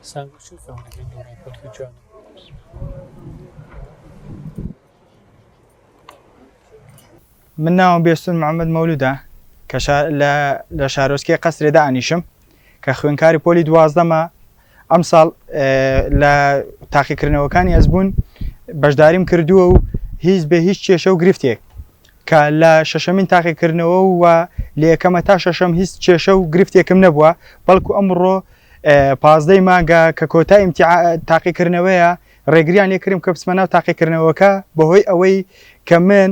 Sanguisugua parchiciano. من ناوم بێستون محەممەد مەولودە کە لە شارۆچکەی قەسرێ دائەنیشم کە خوێنکاری پۆلی دوازدەمە ئەمساڵ لە تاقیکردنەوەکانی ئەزموون بەشداریم کردووە و هیچ بێ هیچ کێشە و گرفتێک کە لە شەشەمین تاقیکردنەوە و لە یەکەمە تا شەشەم هیچ کێشە و گرفتێکم نەبووە بەڵکو ئەمڕۆ پازدەی مانگە کە کۆتا تاقیکردنەوەیە ڕێگریان لێکردم کە بچمە ناو تاقیکردنەوەکە بەهۆی ئەوەی کە من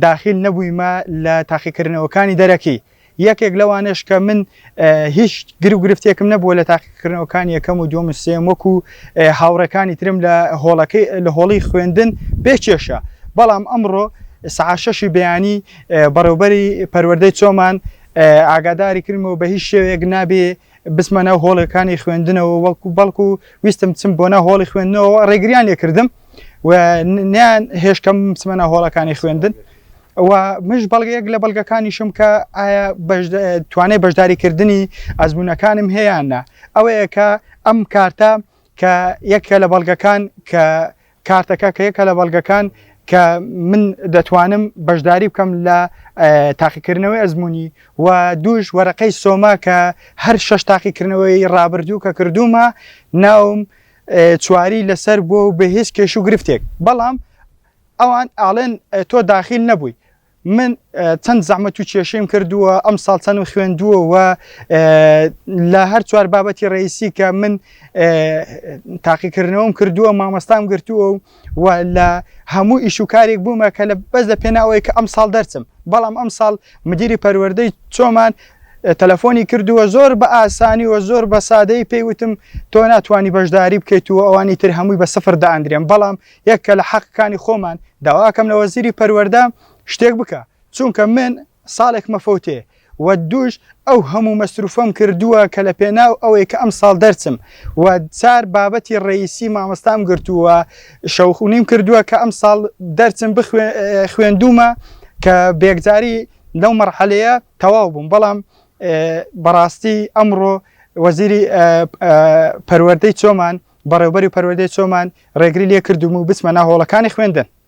داخیل نەبوویمە لە تاقیکردنەوەکانی دەرەکی یەکێک لەوانەش کە من هیچ گر و گرفتێکم نەبووە لە تاقیکردنەوەکانی یەکەم و دووەم و سێیەم وەکو هاوڕێکانی ترم لە هۆڵەکەی لە هۆڵی خوێندن بێ کێشە بەڵام ئەمڕۆ سەعات شەشی بەیانی بەڕێوبەری پەروەردەی چۆمان ئاگاداری کردمەوە بە هیچ شێوەیەک نابێ بچمە ناو هۆڵەکانی خوێندنەوە وەکو بەڵکو ویستم چم بۆ ناو هۆڵی خوێندنەوە ڕێگریان لێکردم و نیان هێشکەم بچمە ناو هۆڵەکانی خوێندن و منش بەڵگەیەک لە بەڵگەکانیشم کە ئایا توانای بەشداریکردنی ئەزمونونەکانم هەیەیان ئەوەیە کە ئەم کارتە کە یەکە لە بەڵگەکان کە کارتەکە کە یەکە لە بەڵگەکان کە من دەتوانم بەشداری بکەم لە تاقیکردنەوەی ئەزمموی و دووش وەرەقەی سۆما کە هەر شەش تاقیکردنەوەی ڕابردوو کە کردومە ناوم چواری لەسەر بووە و بە هیچ کێش و گرفتێک بەڵام ئەوان ئاڵێن تۆ داخیل نەبووی من چەند زەحمەت و کێشەیم کردووە ئەم ساڵ چەند و خوێندووە و لە هەر چوار بابەتی ڕئیسی کە من تاقیکردنەوەم کردووە مامۆستام گرتووە و و لە هەموو ئیش و کارێک بوومە کە لە بەس لە پێناوەی کە ئەم ساڵ دەرچم بەڵام ئەم ساڵ مدیری پەروەردەی چۆمان تەلەفۆنی کردووە زۆر بە ئاسانی و زۆر بە سادەی پێی وتم تۆ ناتوانانی بەشداری بکەیت و ئەوانی تر هەمووی بە سفر دائەندرێن بەڵام یەک کە لە حەقەکانی خۆمان داواکەم لە وەزیری پەروەردە شتێک بکە چونکە من ساڵێک مەفەوتێ و دووش ئەو هەموو مەسروفەم کردووە کە لە پێناو ئەوەی کە ئەم ساڵ دەرچم و چار بابەتی ڕئیسی مامۆستام گرتووە شەوخونیم کردووە کە ئەم ساڵ دەرچم خوێندوومە کە بێکجاری لەو مەرحەلەیە تەواو بووم بەڵام بەڕاستی ئەمڕۆ وەزیری پەروەردەی چۆمان بەڕێوبەری پەروەردەی چۆمان ڕێگری لێ کردوم و بچمە ناو هۆڵەکانی خوێندن.